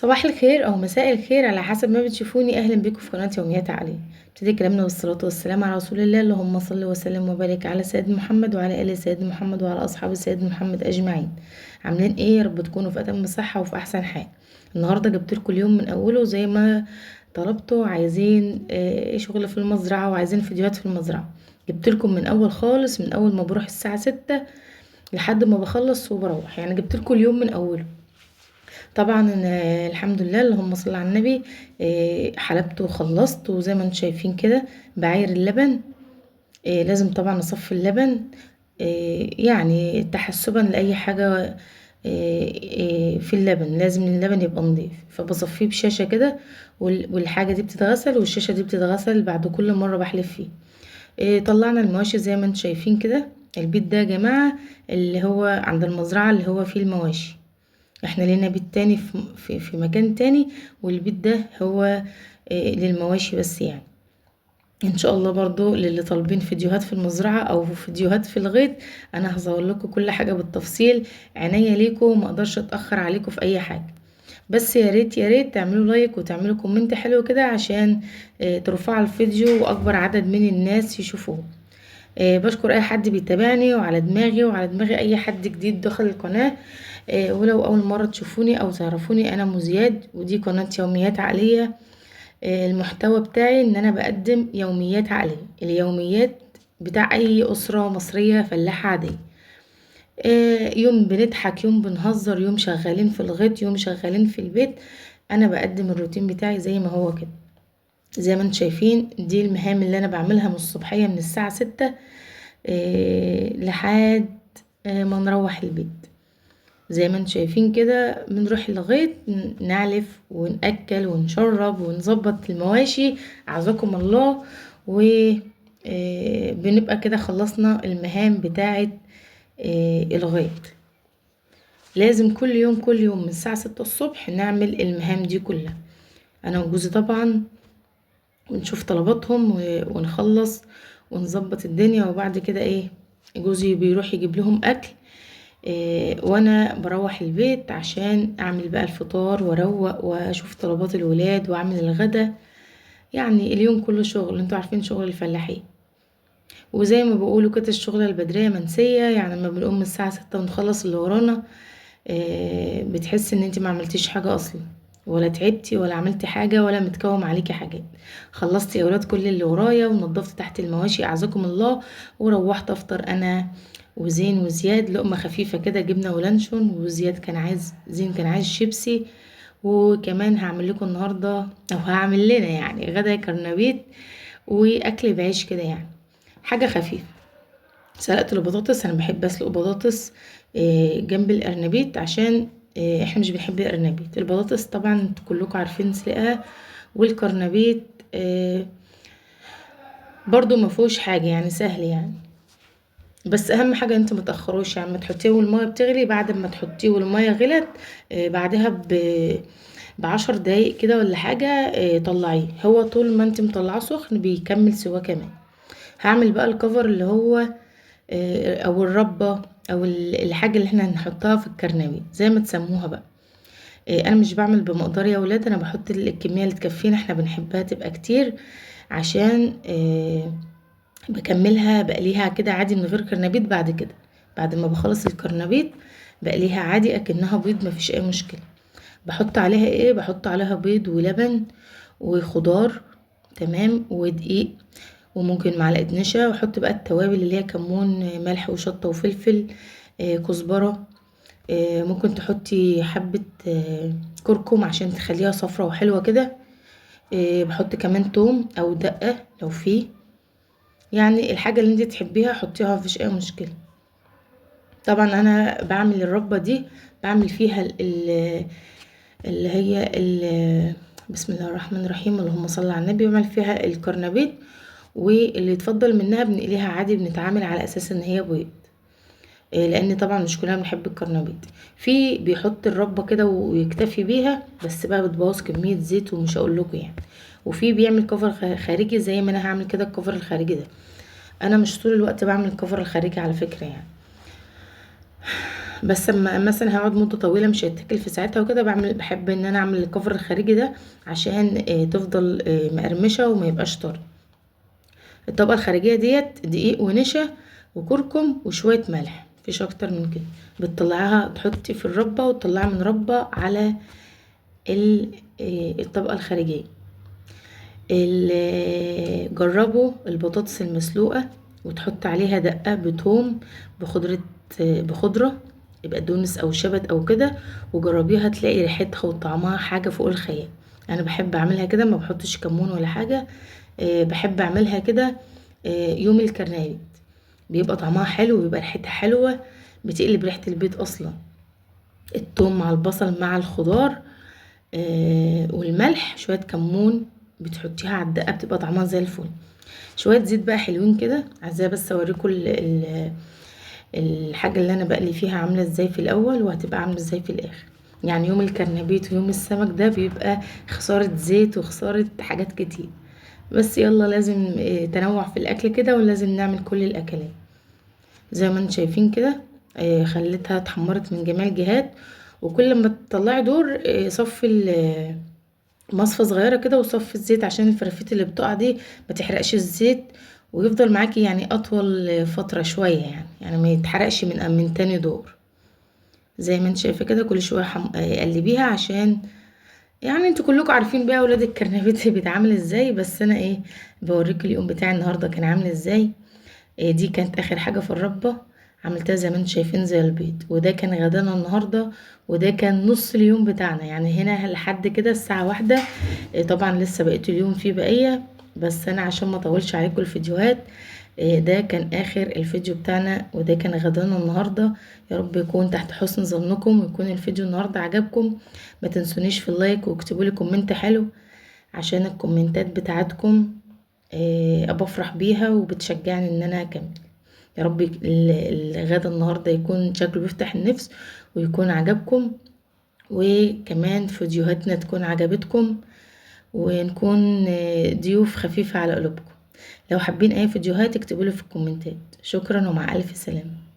صباح الخير او مساء الخير على حسب ما بتشوفوني. اهلا بيكم في قناة يوميات عقلية. ابتدي كلامنا والصلاة والسلام على رسول الله، اللهم صل وسلم وبارك على سيدنا محمد وعلى ال سيدنا محمد وعلى اصحاب سيدنا محمد اجمعين. عاملين ايه؟ يا رب تكونوا في اتم صحة وفي احسن حال. النهارده جبت لكم اليوم من اوله زي ما طلبتوا، عايزين شغل في المزرعة وعايزين فيديوهات في المزرعة. جبت لكم من اول خالص، من اول ما بروح الساعة 6 لحد ما بخلص وبروح، يعني جبت لكم اليوم من اوله. طبعا الحمد لله، اللهم صل على النبي، حلبت وخلصت، وزي ما انتم شايفين كده بعاير اللبن. لازم طبعا اصفي اللبن، يعني تحسبا لاي حاجة، في اللبن لازم اللبن يبقى نضيف، فبصفيه بشاشة كده، والحاجة دي بتتغسل والشاشه دي بتتغسل بعد كل مرة بحلف فيه. طلعنا المواشي زي ما انتم شايفين كده. البيت ده يا جماعة اللي هو عند المزرعة اللي هو فيه المواشي، احنا لينا بيت تاني في مكان تاني، والبيت ده هو للمواشي بس. يعني ان شاء الله برضو للي طالبين فيديوهات في المزرعة او فيديوهات في الغيط، انا هصور لكم كل حاجة بالتفصيل. عينيا ليكم، ما اقدرش اتأخر عليكم في اي حاجة، بس يا ريت يا ريت تعملوا like وتعملوا comment حلو كده عشان ترفعوا الفيديو واكبر عدد من الناس يشوفوه. بشكر اي حد بيتابعني، وعلى دماغي وعلى دماغي اي حد جديد دخل القناة. ولو اول مرة تشوفوني او تعرفوني، انا ام زياد، ودي قناة يوميات عقلية. المحتوى بتاعي ان انا بقدم يوميات عقلية، اليوميات بتاع اي اسرة مصرية فلاحة عادية. يوم بنضحك، يوم بنهزر، يوم شغالين في الغيط، يوم شغالين في البيت. انا بقدم الروتين بتاعي زي ما هو كده. زي ما انتم شايفين دي المهام اللي انا بعملها من الصبحية، من الساعة 6، لحد ما نروح البيت. زي ما انتم شايفين كده بنروح الغيط، نعلف ونأكل ونشرب ونظبط المواشي اعزكم الله، و بنبقى كده خلصنا المهام بتاعه الغيط. لازم كل يوم كل يوم من الساعة 6 الصبح نعمل المهام دي كلها، انا وجوزي طبعا، ونشوف طلباتهم ونخلص ونظبط الدنيا. وبعد كده جوزي بيروح يجيب لهم اكل، وانا بروح البيت عشان اعمل بقى الفطار واروق واشوف طلبات الولاد واعمل الغدا. يعني اليوم كله شغل، انتوا عارفين شغل الفلاحين. وزي ما بيقولوا كده الشغلة البدرية منسية، يعني لما بنقوم الساعة 6 ونخلص اللي ورانا، بتحس ان انت ما عملتيش حاجة اصلا، ولا تعبتي ولا عملتي حاجة ولا متكوم عليكي حاجات. خلصت يا ولاد كل اللي ورايا ونظفت تحت المواشي اعزكم الله، وروحت افطر انا وزين وزياد لقمة خفيفة كده، جبنة ولانشون، وزياد كان عايز، زين كان عايز شيبسي. وكمان هعمل لكم النهاردة او هعمل لنا يعني غدا كرنبيت واكل بعيش كده، يعني حاجة خفيفة. سلقت البطاطس، انا بحب اسلق بطاطس، جنب القرنبيط عشان احنا مش بنحب القرنبيط. البطاطس طبعا كلكم عارفين سلقها، والقرنبيط برضو ما فيهوش حاجة، يعني سهل يعني. بس اهم حاجة انت ما تاخروش، يعني ما تحطيه والمية بتغلي، بعد ما تحطيه والمية غلت، بعدها ب10 دقايق كده ولا حاجة، طلعيه. هو طول ما انت مطلعاه سخن بيكمل سواه. كمان هعمل بقى الكفر اللي هو، او الربه او الحاجة اللي احنا هنحطها في الكرنبيت زي ما تسموها بقى. انا مش بعمل بمقدار يا ولاد، انا بحط الكمية اللي تكفينا، احنا بنحبها تبقى كتير عشان بكملها بقليها كده عادي من غير كرنبيت. بعد كده بعد ما بخلص الكرنبيت بقليها عادي اكنها بيض، مفيش اي مشكلة. بحط عليها ايه؟ بحط عليها بيض ولبن وخضار، تمام، ودقيق، وممكن معلقه نشا، واحط بقى التوابل اللي هي كمون، ملح وشطه وفلفل، كزبره، ممكن تحطي حبه، كركم عشان تخليها صفرة وحلوه كده. بحط كمان توم او دقه لو فيه، يعني الحاجة اللي انت تحبيها حطيها، مفيش اي مشكلة. طبعا انا بعمل الربه دي، بعمل فيها اللي هي بسم الله الرحمن الرحيم، اللهم صل على النبي، بعمل فيها الكرنبيت، واللي يتفضل منها بنقليها عادي، بنتعامل على اساس ان هي بيض، لان طبعا مش كلنا بنحب الكرنبيت. في بيحط الربه كده ويكتفي بيها، بس بقى بتبوظ كمية زيت ومش هقول لكم يعني. وفي بيعمل كفر خارجي زي ما انا هعمل كده. الكفر الخارجي ده انا مش طول الوقت بعمل الكفر الخارجي على فكرة يعني. بس اما مثلا هقعد مده طويلة مش هيتاكل في ساعتها وكده، بحب ان انا اعمل الكفر الخارجي ده عشان تفضل مقرمشه وما يبقاش طري. الطبقة الخارجية ديت دقيق ونشا وكركم وشوية ملح، مفيش اكتر من كده. بتطلعيها تحطي في الربه وتطلعي من ربه على الطبقة الخارجية. جربوا البطاطس المسلوقه وتحط عليها دقه بتوم بخضره يبقى دونس او شبت او كده، وجربيها تلاقي ريحتها وطعمها حاجة فوق الخيال. انا بحب اعملها كده، ما بحطش كمون ولا حاجة، بحب اعملها كده. يوم الكرنبيت بيبقى طعمها حلو وبيبقى ريحتها حلوة، بتقلب ريحه البيت اصلا. التوم مع البصل مع الخضار، والملح، شوية كمون بتحطيها على الدقة بتبقى طعمها زي الفل. شوية زيت بقى حلوين كده، عايزاه بس اوريكم الحاجة اللي انا بقلي فيها عامله ازاي في الاول وهتبقى عامله ازاي في الاخر. يعني يوم الكرنبيت ويوم السمك ده بيبقى خسارة زيت وخسارة حاجات كتير، بس يلا لازم تنوع في الاكل كده، ولازم نعمل كل الاكلات زي ما انتم شايفين كده. خليتها اتحمرت من جميع الجهات، وكل ما تطلعي دور، صفي مصفى صغيرة كده وصفي الزيت عشان الفرافيت اللي بتقع دي ما تحرقش الزيت، ويفضل معاكي يعني اطول فترة شوية، يعني ما يتحرقش من تاني دور. زي ما انت شايفه كده كل شوية قلبيها، عشان يعني انتوا كلكم عارفين بقى اولاد الكرنبيت بيتعامل ازاي، بس انا بوريكم اليوم بتاعي النهارده كان عامل ازاي. دي كانت اخر حاجة في الربه، عملتها زي ما انتم شايفين زي البيض، وده كان غدانا النهارده، وده كان نص اليوم بتاعنا، يعني هنا لحد كده الساعة 1. طبعا لسه بقيت اليوم فيه بقية، بس انا عشان ما اطولش عليكم الفيديوهات، ده كان اخر الفيديو بتاعنا، وده كان غدانا النهارده. يا رب يكون تحت حسن ظنكم ويكون الفيديو النهارده عجبكم. ما تنسونيش في ال like، واكتبوا لي comment حلو عشان الكومنتات بتاعتكم، ابقى افرح بيها وبتشجعني ان انا اكمل. يا رب الغدا النهارده يكون شكله بيفتح النفس ويكون عجبكم، وكمان فيديوهاتنا تكون عجبتكم، ونكون ضيوف خفيفة على قلوبكم. لو حابين اي فيديوهات اكتبوا لي في الكومنتات. شكرا ومع الف سلامة.